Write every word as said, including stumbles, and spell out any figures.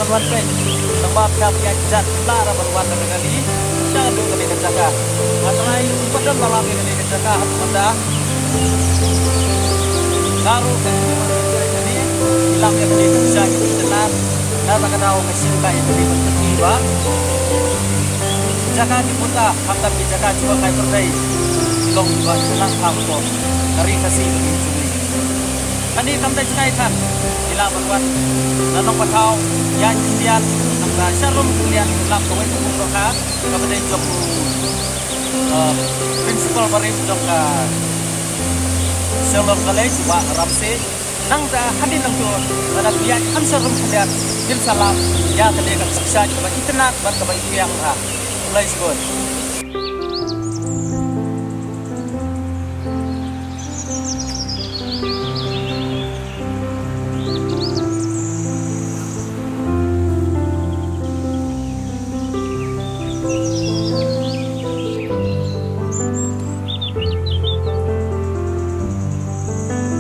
Wan peit, tang ba phi hap ïaid jan phi lah ruh ban wan na ka kali sha ka jong kane ka jaka. Nga trai u pat don ba lam ïa kane ka jaka ha ka mynta. Nga ruh ka jingwan peit kane, ngi lam ïa kane ka jaka itynnad. Na kata ka daw ka shisha ka ïa kane ban kyrkieh ba jaka ki pyrta khamtam ki jaka jngohkai pyrthei ki long kiba itynnad bha ka pop ka ri Khasi ka ri jong ngi. Kane kam dei jngai than, ngi lah ban wan na Nongpathaw, ïaid khyndiat, nangta sharum khyndiat ngi lap kawei ka bung dohkha kaba dei jong u, uh, principal barim jong ka Shillong College, Bah Ramsey. Nangta hadien nangto lada phi ïaid kham sharum khyndiat phin sa lap ïa kane ka jingshai kaba itynnad bad kaba ïeng bha. Khublei shibun.